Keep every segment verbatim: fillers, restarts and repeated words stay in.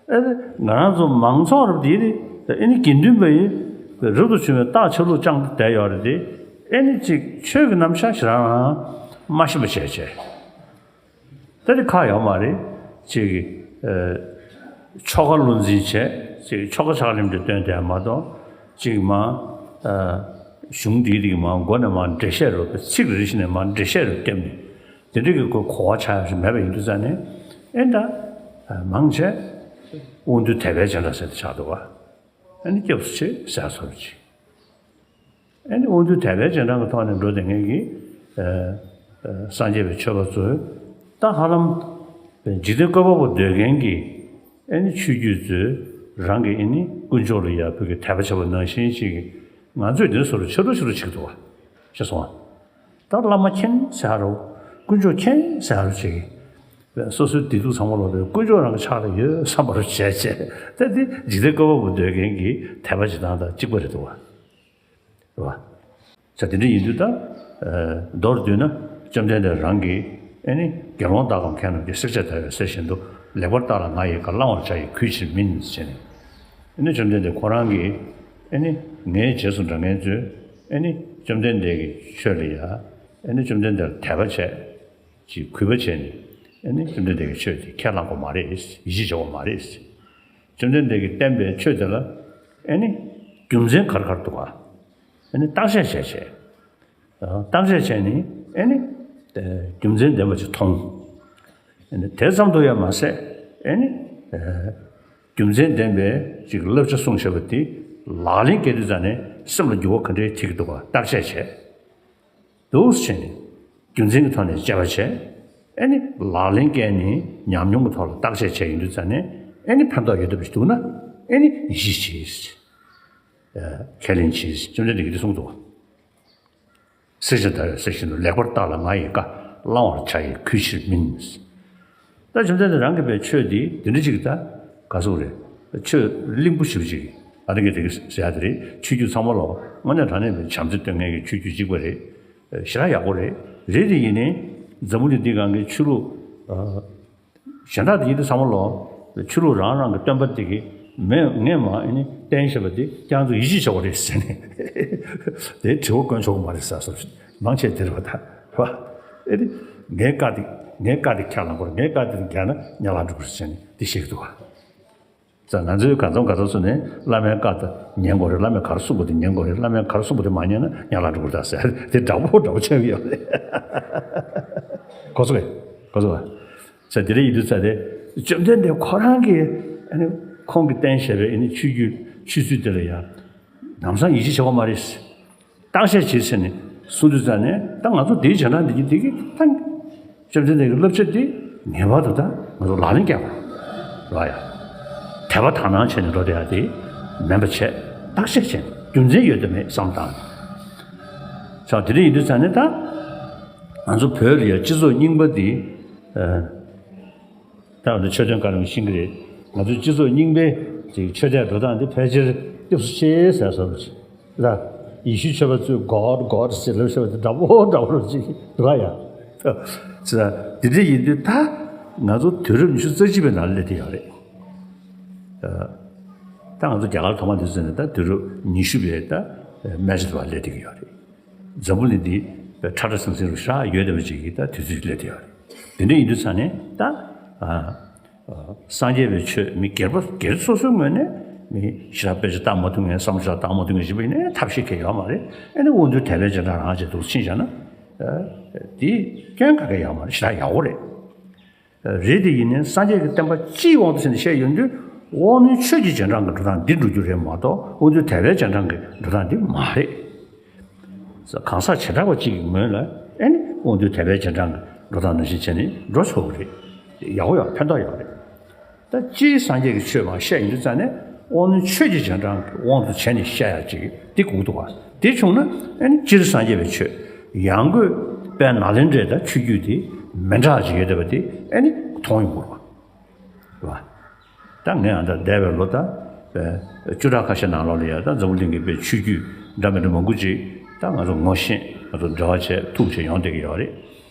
ཨེ་ནི་ང་རང་ཚོ་མང་ཚོགས་རབ་དེ་ནི་ཨེ་ནི་དགེ་འདུན་པ་ཡིས་རབ་ཏུ་བྱུང་བའི་རྟགས་ཆ་ལུགས་བཅངས་ཏེ་བསྡད་ཡོད་རེད་དེ། ཨེ་ནི་ཅིག་ཆོས་ཀྱི་རྣམ་གཞག་ཞེ་དྲག་མ་ཤེས་པ་བྱས་བྱས། ད་དེ་ཁག་ཡོད་མ་རེད། ཅིག་ཨ་ཆོ་ག་བློ་འཛིན་བྱས། ཅིག་ཆོ་ག་ཕྱག་ལེན་དེ་སྟོན་དེ་མ་གཏོགས། ཅིག་མ་ཨ་གཞུང་འདིའི་རིགས་མ་མགོ་ནས་མ་འགྲེལ་བཤད་རུ་ཚིག་རེ་བཞིན་ནས་མ་འགྲེལ་བཤད་རུ་བརྒྱབ་ནས། དེ་འདྲ་གི་གོ་གོ་བ་ཆགས་ཡ་ཞིག་མེད་པ་ཡིན་དུས་ཙང་ནས། ཨེ་ད་མང་ཆེ་དབང་འདུས་དད་པའི་སྤྱན་རས་གཟིགས་ཆགས་འདུག་བ། ཨེ་ནི་སྐྱབས་སུ་མཆི་ཟེར་སོགས་ཀྱིས། ཨེ་ནི་དབང་འདུས་དད་པའི་སྤྱན་རས་གཟིགས་ཀྱི་ཐོག་ནས་འགྲོ་བསྡད་མཁན་གྱི་ཨ་ཨ་སངས་རྒྱས་པའི་ཆོས་པ་ཚོས་ད་ཧ་ལམ་འཇིག་རྟེན་བཀོད་པ་པོ་འདོད་མཁན་གྱི་ཨེ་ནི་ཆོས་བརྒྱུད་ཚོས་རང་གི་ཨེ་ནི་དཀོན་མཆོག་ལ་ཡར་བོད་ཀྱི་དད་པ་བྱས་པ་ནང་བཞིན་ཞིག་ང་ཚོས་འདི་བཟོ་རུ་ཆེ་རུ་ཆེ་རུ་བྱེད་ཀྱི་འདུག་བ། ཤེས་སོང་ང་། ད་བླ་མ་མཁྱེན་ཟེར་རོ། དཀོན་མཆོག་མཁྱེན་ཟེར་རོ་ཅིག་སོ་སོའི་བདེ་སྡུག་ཚང་མ་ལོག་པའི་དཀོན་མཆོག་རང་གི་ཕྱག་ལ་ཡོད་བསམ་པ་རུ་བྱས་བྱས། ད་འདི་འཇིག་རྟེན་བཀོད་པ་པོ་འདོད་མཁན་གྱི་དད་པ་བྱེད་སྟངས་དང་གཅིག་པ་རེད་འདུག་བ། རེད་བ། ས་དེ་འདྲ་ཡིན་དུས་ད་ཨ་མདོར་བསྡུས་ན་བཅོམ་ལྡན་འདས་རང་གིས་ཨེ་ནི་དགེ་སློང་དག་གམ་མཁས་རྣམས་ཀྱིས། བསྲེགས་བཅད་ཟླ་བས་གསེར་བཞིན་དུ། ལེགས་པར་བརྟགས་ལ་ང་ཡི་བཀའ། བླང་བར་བྱ་ཡི་གུས་ཕྱིར་མིན། ཟེར་ནས། ཨེ་ནི་བཅོམ་ལྡན་འདས་ཁོ་རང་གིས་ཨེ་ནི་ངའི་རྗེས་སུ་འབྲང་མཁན་ཚོས་ཨེ་ནི་བཅོམ་ལྡན་འདས་ཀྱི་ཆོས་ལ་ཡ་ཨེ་ནི་བཅོམ་ལྡན་འདས་ལ་དད་པ་བྱས། ཅིག་གུས་པ་བྱས་ནས་ཨེ་ནི་བཅོམ་ལྡན་འདས་ཀྱི་ཆོས་དེ་ཁས་བླངས་དགོས་མ་རེད། ཡིད་ཆེས་བྱེད་དགོས་མ་རེད། བཅོམ་ལྡན་འདས་ཀྱིས་བསྟན་པའི་ཆོས་དེ་ལ་ཨེ་ནི་རྒྱུ་མཚན་ག་རེ་ག་རེ་འདུག་ག་ཨེ་ནི་བརྟག་དཔྱད་བྱས་བྱས། བརྟག་དཔྱད་བྱས་ནས་ཨེ་ནི་རྒྱུ་མཚན་ལྡན་པ་ཅིག་མཐོང་། ཨེ་ནི་དེ་ཙམ་དུ་ཡང་མ་ཟད། ཨེ་ནི་རྒྱུ་མཚན་ལྡན་པའི་ཅིག་བསླབ་བྱ་གསུངས་བཞག་པ་དེ་ལག་ལེན་བཀལ་དུས་ཙང་ནས་སེམས་ལ་འགྱུར་བ་ག་འདྲའི་ཐེབས་ཀྱི་འདུག་ག་བརྟག་དཔྱད་བྱས། འདུག་སེ་བྱས་ནས་རྒྱུ་མཚན་གྱི་ཐོག་ནས་དཔྱད་པ་བྱས། ཨེ་ནི་ལག་ལེན་བཀལ་ནས་ཉམས་མྱོང་གི་ཐོག་ལ་བརྟག་དཔྱད་བྱས་ཡོང་དུས་ཙང་ནས་ཨེ་ནི་ཕན་ཐོགས་ཡོད་བསྡད་པ་ཞིག་འདུག་ན་ཨེ་ནི་ཡིད་ཆེས་བྱེད། ཁས་ལེན་བྱེད། བཅོམ་ལྡན་འདས་ཀྱིས་འདི་གསུངས་འདུག་བསྲེགས་བཅད་ཟླ་བས་གསེར་བཞིན་དུ། ལེགས་པར་བརྟགས་ལ་ང་ཡི་བཀའ། བླང་བར་བྱ་ཡི་གུས་ཕྱིར་མིན། ད་བཅོམ་ལྡན་འདས་རང་གི་པའི་ཆོས་འདི་འདི་འདྲ་ཅིག་ད་ག་ཟེར་རེད། ཆོས་གླིང་བུ་ཞེ་པོ་ཅིག་ཨ་རི་གི་དེ་གི་ཟེར་ཡ་དེ་རེད། ཆོས་བརྒྱུད་ཚང་མ་ལོ་དངོས་གནས་དྲང་གནས་པའི་བྱམས་བརྩེ་སྟོན་མཁན་གྱི་ཆོས་བརྒྱུད་གཅིག་པ་རེད། ཞེ་དྲག་ཡག་པོ་རེད། རེད་དེ་ཡིན་ནའི་འཛམ་བུ་གླིང་འདི་སྒང་གི་ཆོས་ལུགས་ཨ་གཞན་དག་དེ་ཡིན་དུས་ཚང་མ་ལོ། ཆོས་ལུགས་རང་རང་གི་སྟོན་པ་དེ་གིས་མེད་ངས་མ་ཨེ་ནི་བསྟན་བཞག་པ་དེ་ཁྱེད་རང་ཚོ་ཡིད་ཆེས་བྱ་དགོས་རེད་ཟེར་ནས། དེ་དྲི་བ་བཀོད་ཆོག་གི་མ་རེད་ཟེར་སོང་། མང་ཆེ་དེ་རེད་པ། ད་རེད་པ། ཨེ་ནི་ངའི་བཀའ་དེ་ངའི་བཀའ་དེ་ཁས་བླངས་དགོས་རེད། ངའི་བཀའ་དེ་འགལ་ན་ཉམས་ལེན་འགྲོ་དགོས་རེད་ཟེར་ནས་དེ་བཤད་ཀྱི་འདུག་ག་ཙང་ང་ཚོའི་གང་འཚམ་གང་འཚམ་སོང་ནས་བླ་མའི་བཀའ་དེ་ཉན་དགོས་རེད། བླ་མས་ག་རེ་གསུངས་པ་དེ་ཉན་དགོས་རེད། བླ་མས་ག་རེ་གསུངས་པ་དེ་མ་ཉན་ན་ཉམས་ལེན་འགྲོ་དགོས་རེད་ད་ཟེར། དེ་འདྲ་པོ་འདྲ་པོ་ཆགས་ཀྱི་ཡོད་རེད། གོ་སོང་ངས། གོ་སོང་ངས། ཟེར་དེ་འདྲ་ཡིན་དུས་ཙང་ནས་བཅོམ་ལྡན་འདས་ཁོ་རང་གིས་ཨ་ནི་ཁོང་གིས་བསྟན་བཞག་པའི་ཨ་ནི་ཆོས་བརྒྱུད་ཆོས་ཚུལ་དེ་ལ་ཡང་ལམ་སང་ཡིད་ཆེས་བྱེད་དགོས་མ་རེད། བརྟག་དཔྱད་བྱེད་ཟེར་ནས་གསུངས་དུས་ཙང་ནས་ད་ང་ཚོ་དེའི་རྗེས་འབྲང་འདི་གི་འདི་གི་ད་བཅོམ་ལྡན་འདས་ཀྱི་བསླབ་བྱ་འདི་ངེས་པར་དུ་ད་ང་ཚོ་ལག་ལེན་བཀལ་དགོས་རེད་ཡ། དད་པ་དག་སྣང་བྱས་ནས་འགྲོ་བསྡད་ཡ་དེ་མིན་པ་བྱས། བརྟག་དཔྱད་བྱས་ནས་རྒྱུ་མཚན་ཡོད་དམ་མེད་བསམ་བཏང་ནས། ཙང་དེ་འདྲ་ཡིན་དུས་ཙང་ནས་ད་ང་ཚོ་བོད་ལ་ཡ་སྤྱི་ཚོགས་རྙིང་པ་འདི་ཨ། ད་འདི་ཆོས་དོན་བཀའ་བློན་ཤེས་ཀྱི་རེད། ང་ཚོའི་སྤྱི་ཚོགས་རྙིང་པའི་ཅིག་ཆོས་དད་འགྲོ་སྟངས་འདི་ཕལ་ཆེར་སྐྱབས་སུ་མཆི་ཟེར་བཟོ་འདྲ་ཅིག་རེད། ཡེ་ཤུའི་ཆོས་པ་ཚོས་God God ཟེར་ལབ་བྱས་པ་དེ་འདྲ་པོ་འདྲ་པོ་ཅིག་འདུག་ག་ཡ། ཙང་འདི་འདྲ་ཡིན་དུས་ད་ང་ཚོ་དུས་རབས་ཉི་ཤུ་རྩ་གཅིག་པའི་ནང་སླེབས་བསྡད་ཡོད་རེད། ད་ང་ཚོ་རྒྱ་གར་ཐོག་མ་འདི་ཚོ་ནས་ད་དུས་རབས་ཉི་ཤུ་པའི་ད་སྨད་ཆ་དུ་བ་སླེབས་བསྡད་ཀྱི་ཡོད་རེད། འཛམ་བུ་གླིང་འདི་ཁྲ་ཁྲ་ཟིང་ཟིང་རུ་ཤར་ཡོད་བསྡད་པ་ཅིག་གི་ད་དུས་ཚོད་ཅིག་སླེབས་བསྡད་ཡོད་རེད། དེ་འདྲ་ཡིན་དུས་ཙང་ནས་ད་ཨ་ཨ་སངས་རྒྱས་པའི་ཆོས་མི་སྒེར་པ་སྒེར་སོ་སོའི་ངོས་ནས་མི་ཞེ་དྲག་དཔེ་ཆ་ལྟ་མ་ཐུབ་མཁན་བསམ་བློ་ཞེ་དྲག་བཏང་མ་ཐུབ་མཁན་ཞིག་ཡིན་ནའི་ཐབས་ཤེས་གང་ཡང་ཡོད་མ་རེད། ཨ་ནི་དབང་འདུས་དད་པའི་རྗེས་འབྲང་རང་བྱས་འདུག་ཕྱིན་བཞག་ན་ཨ་དེ་སྐྱོན་ག་གེ་ཡོད་མ་རེད། ཞེ་དྲག་ཡག་པོ་རེད། རེད་དེ་ཡིན་ནའི་སངས་རྒྱས་ཀྱི་བསྟན་པ་སྤྱིའི་དབང་དུ་བྱས་ནས་བཤད་ཡོང་དུས་དབང་རྣོན་ཆོས་ཀྱི་རྗེས་འབྲང་གི་འགྲོ་སྟངས་འདི་འགྲོ་རྒྱུ་རེད་མ་གཏོགས་དབང་རྣོན་དད་པའི་རྗེས་འབྲང་གི་འགྲོ་སྟངས་འདི་མ་རེད། གང་ཟག་བྱེ་བྲག་པ་གཅིག་གི་ངོས་ལ་ཨེ་ནི་དབང་རྣོན་དད་པའི་རྗེས་འབྲང་གི་འགྲོ་སྟངས་ནང་བཞིན་བྱས་ནས་འགྲོ་ཆོག་གི་རེད། ཡག་པོ་ཡོད། ཕན་ཐོགས་ཡོད་རེད། ད་སྤྱིའི་སངས་རྒྱས་ཀྱི་ཆོས་མར་བཤད་ཡོང་དུས་ཙང་ནས་དབང་རྣོན་ཆོས་ཀྱི་རྗེས་འབྲང་གི་དབང་དུ་བྱས་ནས་བཤད་ཡ་ཅིག་འདི་དགོས་འདུག་བ། དེ་བྱུང་ན་ཨེ་ནི་སྤྱིར་སངས་རྒྱས་པའི་ཆོས་ཡང་སྒོས་དཔལ་ནཱ་ལེནྡྲའི་ད་ཆོས་བརྒྱུད་དེ་མི་འདྲ་ཅིག་ཡོད་བསྡད་པ་དེ་ཨེ་ནི་མཐོང་ཡོང་གི་རེད་བ། རེད་བ། ད་ངས་ཨ་ད་འདས་པའི་ལོ་ད་བཅུ་ཕྲག་ཁ་ཤས་ནང་ལོགས་ལ་ཡ་ད་འཛམ་བུ་གླིང་གི་དཔེ་ཆོས་བརྒྱུད་འདྲ་མི་འདྲ་མང་པོ་ཅིག་ད་ང་ཚོ་ངོ་ཤེས་ང་ཚོ་འབྲེལ་བ་བྱས་ཐུག་བྱས་ཡོང་བསྡད་ཀྱི་ཡོད་རེད།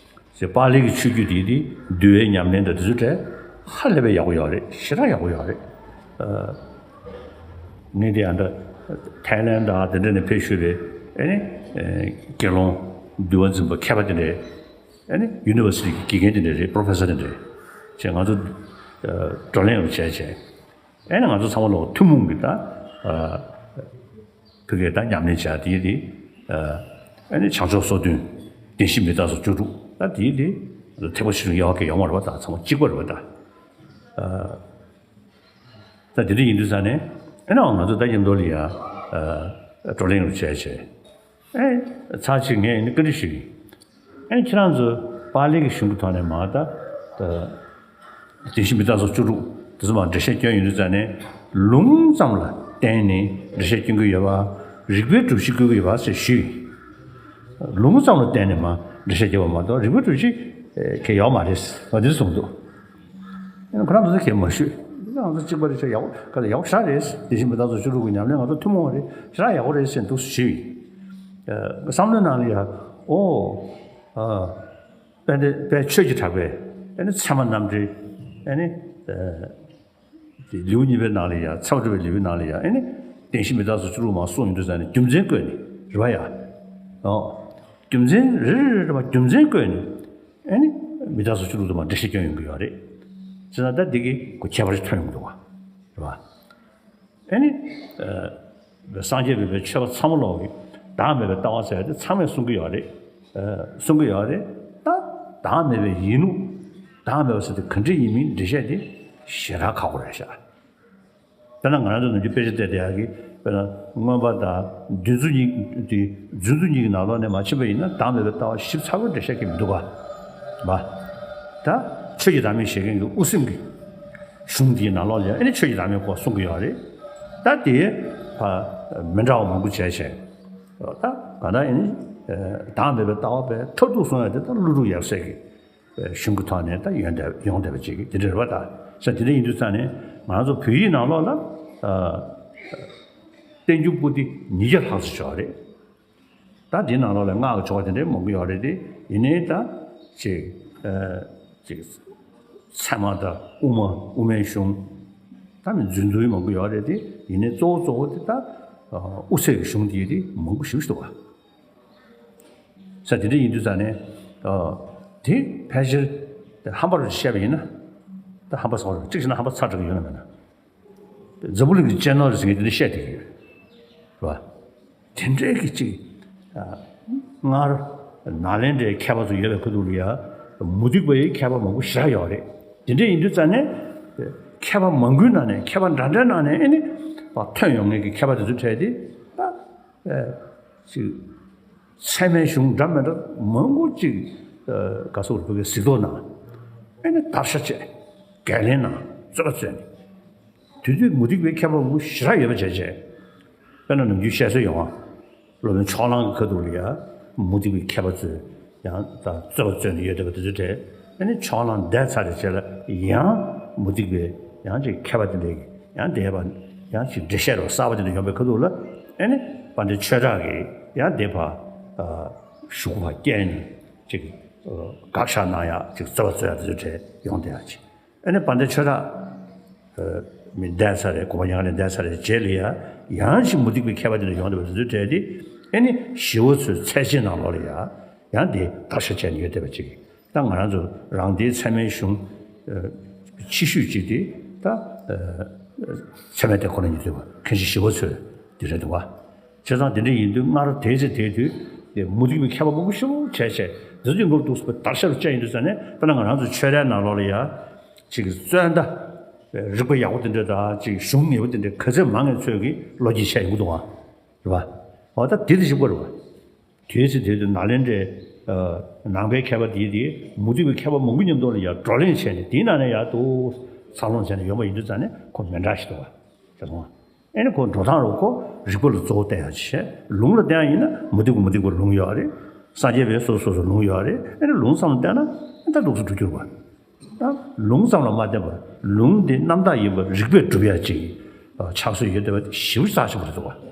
ཅེས་པཱ་ལི་གི་ཆོས་བརྒྱུད་དེ་དེ་འདུལ་བའི་ཉམས་ལེན་དང་དེ་ཚོའི་གྲས་ཧ་ལས་པའི་ཡག་པོ་ཡོད་རེད། ཞེ་དྲག་ཡག་པོ་ཡོད་རེད། ངས་དེ་ཡང་འདྲ་ཐའི་ལན་དང་དེ་འདྲ་ནས་ཕེབས་བཞུགས་པའི་ཨེ་ནི་དགེ་སློང་འདུལ་བ་འཛིན་པ་མཁས་པ་དེ་འདྲའི་ཨེ་ནི་ཡུ་ནི་ཝར་སི་ཊི་གི་དགེ་རྒན་དེ་འདྲ་རེད། པོ་རོ་ཕེ་སར་དེ་འདྲ་རེད། བྱས་ང་ཚོ་བགྲོ་གླེང་རུ་བྱས་བྱས། ཨེ་ནི་ང་ཚོ་ཚང་མ་ལོག་ཐུན་མོང་གི་ད་ཕ་གིའི་ད་ཉམས་ལེན་བྱ་དེའི་དེ་ཨེ་ནི་བྱང་ཕྱོགས་སོ་བདུན་བདེན་བཞི་མི་རྟག་སོགས་བཅུ་དྲུག་ད་དེའི་དེ་ཐེག་པ་ཆེ་ཆུང་དབྱེ་བ་གི་ཡོང་བ་རེད་བ། ད་ཚང་མ་གཅིག་པ་རེད་བ། ད་ད་དེ་འདྲ་ཡིན་དུས་ཙང་ནས་ཨེ་ནའང་ང་ཚོ་ད་མཉམ་དུ་ལ་ཡ་བགྲོ་གླེང་རུ་བྱས་བྱས། ཨེ་ཚར་གཅིག་ངས་ཨེ་ནི་བཀའ་འདྲི་ཞུས་ཡིན། ཨེ་ནི་ཁྱེད་རང་ཚོ་པཱ་ལི་གི་གཞུང་གི་ཐོག་ནས་མ་ད་ད་བདེན་བཞི་མི་རྟག་སོགས་བཅུ་དྲུག་དེ་ཚོ་མ་འགྲེལ་བཤད་སྐྱོན་ཡོང་དུས་ཙང་ནས་ལུང་ཙམ་ལ་བརྟེན་ནས་འགྲེལ་བཤད་སྐྱོན་གྱི་ཡོད་པ། རིགས་པའི་སྒྲུབ་གཞི་བཀོད་ཀྱི་ཡོད་པ་ཞེས་ཞུས་ཡིན། ལུང་ཙམ་ལ་བརྟེན་ནས་མ་འགྲེལ་བཤད་བརྒྱབ་པ་མ་གཏོགས་རིགས་པའི་སྒྲུབ་གཞི་གལ་ཡོད་མ་རེད། ང་འདིར་གསུངས་འདུག་ཁོ་རང་ཚོ་གལ་མ་ཞུས། ང་ཚོ་གཅིག་པ་རེད་ཤག་ཡག་པོ་ག་ལ་ཡག་པོ་ཞེ་དྲག་རེད། དེ་བཞིན་མི་རྟག་སོགས་བཅུ་དྲུག་གི་ཉམས་ལེན་ང་ཚོ་ཐུན་མོང་བ་རེད། ཞེ་དྲག་ཡག་པོ་རེད་ཟེར་འདུག་ཞུས་ཡིན། བསམ་བློའི་ནང་ལ་ཡ་ཨོ་ཨ་དཔལ་ལྡན་དཔལ་ཆོས་ཀྱི་གྲགས་པས་ཨེ་ནི་ཚད་མ་རྣམ་འགྲེལ་ཨེ་ནི། དེ་ལེའུ་གཉིས་པའི་ནང་ལ་ཡང་ཚེ་བ་སྒྲུབ་པའི་ལེའུའི་ནང་ལ་ཡང་ཨེ་ནི་བདེན་བཞི་མི་རྟག་སོགས་བཅུ་དྲུག་མ་གསུངས་ཡོང་དུས་ཙང་ནས་རྒྱུ་མཚན་བཀོད་ནས་རེད་བ་ཡ། ཨོ། རྒྱུ་མཚན་རེ་རེ་རེ་རེ་བ་རྒྱུ་མཚན་བཀོད་ནས་ཨེ་ནི་མི་རྟག་སོགས་བཅུ་དྲུག་དུ་མ་འགྲེལ་བཤད་སྐྱོན་ཡོང་གི་ཡོད་རེད། བྱས་ཙང་ད་འདི་གི་གོ་ཁྱད་པར་ཞིག་ཐོན་ཡོང་གི་འདུག་བ། རེད་བ། ཨེ་ནི། སངས་རྒྱས་པའི་ཆོས་པ་ཚང་མ་ལོག་གི་བདག་མེད་པའི་ལྟ་བ་ཟེར་ཡ་དེ་ཚང་མས་གསུང་གི་ཡོད་རེད། གསུང་གི་ཡོད་རེད། ད་བདག་མེད་པའི་ཡིན་ལུགས། བདག་མེད་པ་ཟེར་དེ་ག་འདྲ་ཡིན་མིན་འགྲེལ་བཤད་དེ་ཞེ་དྲག་ཁག་པོ་རེད་ཤག་དཔེར་ན་ང་རང་ཚོ་ནམ་རྒྱུན་དཔེ་ཆ་བལྟས་བསྡད་ཡག་གི་དཔེར་ན་མངོན་པ་དང་བདུན་ཚོ་གཉིས་དེ་རྫུན་ཚོ་གཉིས་ཀྱི་ནང་ལོགས་ནས་མ་ཕྱིན་པ་ཡིན་ན་བདག་མེད་པའི་ལྟ་བ་ཞིབ་ཚགས་པོ་འགྲེལ་བཤད་ཀྱི་མི་འདུག་ག་ད་ཆོས་ཀྱི་བདག་མེད་བཞེད་མཁན་གྱི་དབུ་སེམས་ཀྱི་གཞུང་དེའི་ནང་ལོགས་ལ་ཨེ་ནི་ཆོས་ཀྱི་བདག་མེད་སྐོར་གསུང་གི་ཡོད་རེད། ད་དེ་ཕ་མི་འདྲ་བ་མང་པོ་བྱས་བྱས། ད་ག་ད་ཨེ་ནི་བདག་མེད་པའི་ལྟ་བ་པའི་མཐར་ཐུག་སོང་ཡ་དེ་ད་ཀླུ་སྒྲུབ་ཡབ་སྲས་ཀྱི་གཞུང་གི་ཐོག་ནས་ད་ཡོང་བསྡད་ཡོང་བསྡད་པ་ཅིག་དེ་འདྲ་རེད་བ། ད་ས་དེ་འདྲ་ཡིན་དུས་ཙང་ནས་ང་ཚོ་བོད་ཡིག་ནང་ལོགས་ལ་བསྟན་འགྱུར་པོ་ཏི་ཉིས་བརྒྱ་ལྷག་ཙམ་ཡོད་རེད། ད་འདི་ནང་ལོགས་ལ་སྔགས་ཀྱི་ཆོ་ག་དེ་འདྲའི་མང་པོ་ཡོད་རེད་དེ། ཡིན་ནའི་ད་ཅིག་ཨ་ཅིག་ཚད་མ་དང་དབུ་མ་དབུ་མའི་གཞུང་། ད་མི་རྫུན་རྫུན་མང་པོ་ཡོད་རེད་དེ། ཡིན་ནའི་གཙོ་བོ་གཙོ་བོ་དེ་ད་དབུ་ཚད་ཀྱི་གཞུང་དེ་དེ་མང་པོ་ཞེ་པོ་ཞིག་འདུག་བ། ས་དེ་འདྲ་ཡིན་དུས་ཙང་ནས་དེ་ཕལ་ཆེར་ཧམ་པ་རུ་བཤད་པ་ཡིན་ན། ད་ཧམ་པ་སོང་རེད། གཅིག་བྱས་ན་ཧམ་པ་ཚ་དྲགས་ཀྱི་ཡོད་ན་མེད་ན། འཛམ་བུ་གླིང་གི་སྤྱི་ནོར་རེད་ཟེར་མཁན་དེ་འདྲ་བཤད་བསྡད་ཀྱི་ཡོད་རེད་བ། དེ་འདྲའི་གི་ཅིག་སྔར་ནཱ་ལེནྡྲའི་མཁས་པ་ཚོ་ཡོད་པའི་ཁ་ཐུག་ལ་ཡ་མུ་སྟེགས་པའི་མཁས་པ་མང་པོ་ཞེ་དྲག་ཡོད་རེད། དེ་འདྲ་ཡིན་དུས་ཙང་ནས་མཁས་པ་མང་པོའི་ནང་ནས་མཁས་པ་འདྲ་འདྲའི་ནང་ནས་ཨེ་ནི་ཐོན་ཡོང་མཁན་གྱི་མཁས་པ་དེ་ཚོའི་གྲས་དེ་ད་ཅིག་ཚད་མའི་གཞུང་འདྲ་མི་འདྲ་མང་པོ་ཅིག་ག་སོགས་རུ་བོད་ཀྱི་གཟིགས་རྟོག་ནང་ཨེ་ནི་དར་ཤ་བཅད། འགན་ལེན་ནང་རྩོད་པ་རྩོད་ནས། དུས་དུས་མུ་སྟེགས་པའི་མཁས་པ་མང་པོ་ཞེ་དྲག་ཡོད་པ་བྱས་བྱས། དཔེར་ན་ནམ་རྒྱུན་བཤད་སྲོལ་ཡོང་བ། སློབ་དཔོན་ཕྱོགས་གླང་གི་ཁ་ཐུག་ལ་ཡ་མུ་སྟེགས་པའི་མཁས་པ་ཚོས་ཡང་ད་རྩོད་པ་རྩོད་ནས་ཡོད་བསྡད་པ་དེ་ཚོའི་གྲས། ཨ་ནི་ཕྱོགས་གླང་འདས་ཚར་རེ་བྱས་ལ་ཡང་མུ་སྟེགས་པའི་ཡང་ཅིག་མཁས་པ་དེ་འདྲས་ཀྱིས་ཡང་དེ་བ་ཡང་ཅིག་འགྲེལ་བཤད་རོ་གསར་པ་དེ་འདྲ་ཡོང་པའི་ཁ་ཐུག་ལ་ཨ་ནི་དཔལ་ལྡན་ཆོས་གྲགས་ཀྱིས་ཡང་དེ་བ་ཞུགས་པ་བསྐྱལ་ནས་ཅིག་དགག་བཞག་གནང་ཡག་ཅིག་རྩོད་པ་རྩོད་ཡག་དེ་ཚོའི་གྲས་ཡོང་བསྡད་ཡག་ཅིག་ཨ་ནི་དཔལ་ལྡན་ཆོས་གྲགས་མི་འདས་ཚར་རེད། གོ་འཕང་མྱ་ངན་ལས་འདས་ཚར་རེད། རྗེས་ལ་ཡ་ཡང་ཞིག་མུ་སྟེགས་པའི་མཁས་པ་དེ་འདྲ་ཡོང་བསྡད་པ་དེ་ཚོའི་གྲས་དེ་ཨ་ནི་ཞི་བ་འཚོའི་ཚད་ཆེན་ནང་ལོགས་ལ་ཡ་ཡང་དེ་དར་ཤ་བཅད་ནས་ཡོད་བསྡད་པ་ཅིག་ད་ང་རང་ཚོ་རང་སྡེའི་ཚད་མའི་གཞུང་ཆེ་ཤོས་ཅིག་དེ་ད་ཚད་མའི་གཏེར་ཁོ་ན་ཉིད་ཐོས་པ་མཁན་ཆེན་ཞི་བ་འཚོ་དེ་རེད་འདུག་བ། བྱས་ཙང་དེ་འདྲ་ཡིན་དུས་སྔར་དེའི་ཚེ་དེའི་དུས་དེ་མུ་སྟེགས་པའི་མཁས་པ་མང་པོ་ཞེ་པོ་བྱས་བྱས་འདི་ཚོའི་མགོ་ལ་གཏུགས་པའི་དར་ཤ་རུ་བཅད་ཡིན་དུས་ཙང་ནས། དཔེར་ན་ང་རང་ཚོ་ཆོས་རའི་ནང་ལོགས་ལ་ཡ་ཅིག་རྩོད་ཟླ་རིག་པ་ཡག་པོ་དེ་འདྲ་དང་ཅིག་གཞུང་ངེས་པོ་དེ་འདྲ་ག་ཚོད་མང་ངེས་ཚོད་ཀྱི་བློ་སྐྱེད་བྱས་ཡོང་གི་འདུག་བ། རེད་བ། འོ་ད་དེ་དེ་ཞིག་པ་རེད་བ། དུས་ཚོད་དེ་དུས་ནཱ་ལེནྡྲའི་ནང་པའི་མཁས་པ་དེའི་དེ་མུ་སྟེགས་པའི་མཁས་པ་མང་པོ་མཉམ་དུ་ལ་ཡ་བགྲོ་གླེང་བྱས་ནས་དེའི་ནང་ནས་ཡར་དུ་འཚར་ལོངས་བྱས་ནས་ཡོང་པ་ཡིན་དུས་ཙང་ནས་ཁོ་མི་འདྲ་ཞིག་འདུག་བ། ཤེས་སོང་ཨ། ཨེ་ནི་ཁོ་འགྲོ་སྟངས་རུ་ཁོ་རིགས་པ་ལ་གཙོ་བོ་བསྟན་ཡག་ཅིག་བྱས། ལུང་ལ་བསྟན་ཡག་ཡིན་ན་མུ་སྟེགས་པ་མུ་སྟེགས་པ་ལུང་ཡོད་རེད། སངས་རྒྱས་པའི་སོ་སོ་སོ་ལུང་ཡོད་རེད། ཨེ་ནི་ལུང་ཙམ་ལ་བསྟན་ན་ད་ལུགས་སུ་འགྲོ་རྒྱུ་རེད་བ། ད་ལུང་ཙམ་ལ་མ་བསྟན་པར་ལུང་འདི་རྣམ་དག་ཡིན་པར་རིགས་པས་སྒྲུབ་ཡག་ཅིག་ཆགས་སྲོལ་ཡོད་བསྡད་པ་དེ་ཞེ་པོ་རྩ་ཆེན་པོ་རེད་འདུག་བ།